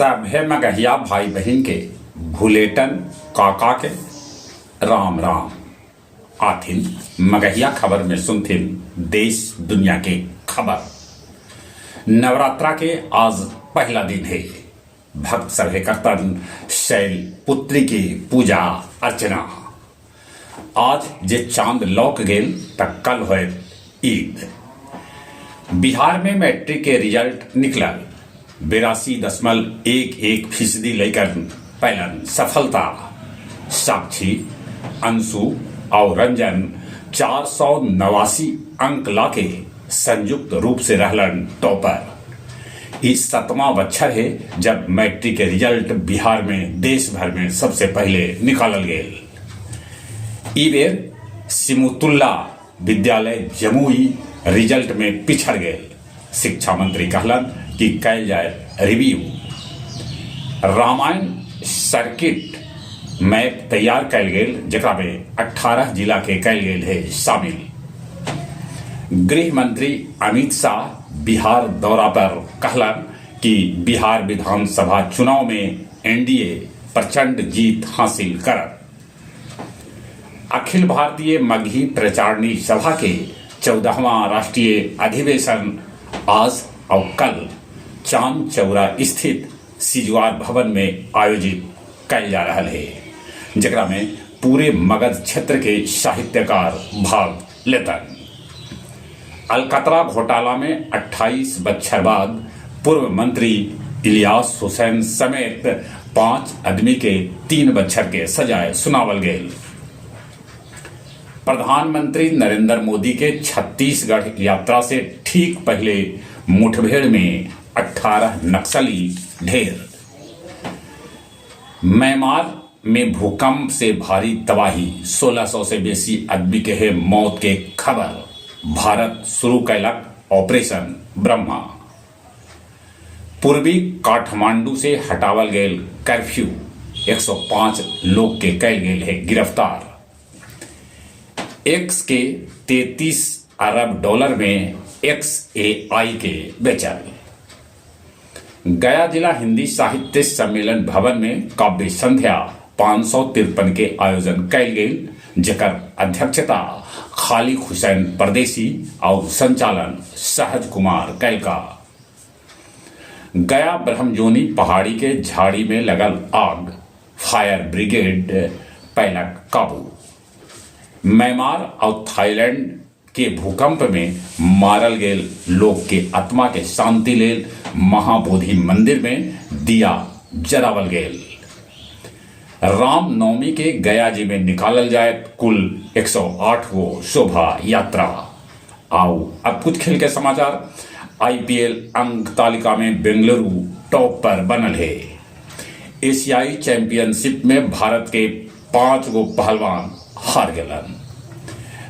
सभे मगहिया भाई बहिन के भुलेटन काका के राम राम। आथिन मगहिया खबर में सुनथिन देश दुनिया के खबर। नवरात्रा के आज पहला दिन हे। भक्त सभे करतन शैल पुत्री के पूजा अर्चना। आज जे चांद लौक गेल त कल होयत ईद। बिहार में मैट्रिक के रिजल्ट निकलल। 82.11% लइकन पैलन सफलता। साक्षी, अंशु आउ रंजन 489 अंक लाके संयुक्त रूप से रहलन टॉपर। ई सतवां बच्छर हे जब मैट्रिक के रिजल्ट बिहार में देश भर में सबसे पहिले निकालल गेल। ई बेर सिमुतुल्ला विद्यालय जमुई रिजल्ट में पिछड़ गेल। शिक्षा मंत्री कहलन कि कैल जाए रिव्यू। रामायण सर्किट मैप तैयार कैल गेल जेकरा में 18 जिला के कैल गेल हे शामिल। गृह मंत्री अमित शाह बिहार दौरा पर कहलन कि बिहार विधानसभा चुनाव में एनडीए प्रचंड जीत हासिल करत। अखिल भारतीय मगही प्रचारणी सभा के 14वां राष्ट्रीय अधिवेशन आज और कल चांद चौरा स्थित सिजुआर भवन में आयोजित कैल जा रहा है, जेकरा में पूरे मगध क्षेत्र के साहित्यकार भाग लेतन। अलकतरा घोटाला में 28 बच्छर बाद पूर्व मंत्री इलियास हुसैन समेत 5 आदमी के 3 बच्छर के सजाए सुनावल गेल। प्रधानमंत्री नरेंद्र मोदी के छत्तीसगढ़ यात्रा से ठीक पहले मुठभेड़ में 18 नक्सली ढेर। म्यांमार में भूकंप से भारी तबाही, 1600 से बेसी आदमी के है मौत के खबर। भारत शुरू कैलक ऑपरेशन ब्रह्मा। पूर्वी काठमांडू से हटावल गेल कर्फ्यू, 105 लोग के कैल गेल है गिरफ्तार। एक्स के 33 अरब डॉलर में एक्स ए आई के बेचल। गया जिला हिंदी साहित्य सम्मेलन भवन में काव्य संध्या 553 के आयोजन कैल गेल, जेकर अध्यक्षता खालिक हुसैन परदेसी और संचालन सहज कुमार कैलका। गया ब्रह्मजोनी पहाड़ी के झाड़ी में लगल आग, फायर ब्रिगेड पैलक काबू। म्यांमार और थाईलैंड के भूकंप में मारल गेल लोग के आत्मा के शांति लेल महाबोधि मंदिर में दिया जरावल गेल। रामनवमी के गया जी में निकालल जाए कुल 108 गो शोभा यात्रा। आओ अब कुछ खेल के समाचार। आईपीएल अंक तालिका में बेंगलुरु टॉप पर बनल है। एशियाई चैंपियनशिप में भारत के 5 गो पहलवान हार गेलन।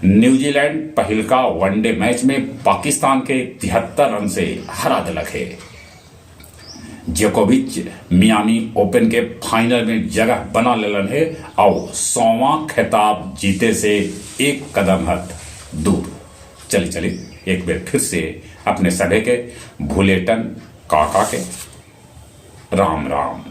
न्यूजीलैंड पहिलका वनडे मैच में पाकिस्तान के 73 रन से हरा दिलक है। जोकोविच मियामी ओपन के फाइनल में जगह बना लेलन है और 100वां खिताब जीते से एक कदम हद दूर। चली चली एक बार फिर से अपने सभे के भुलेटन काका के राम राम।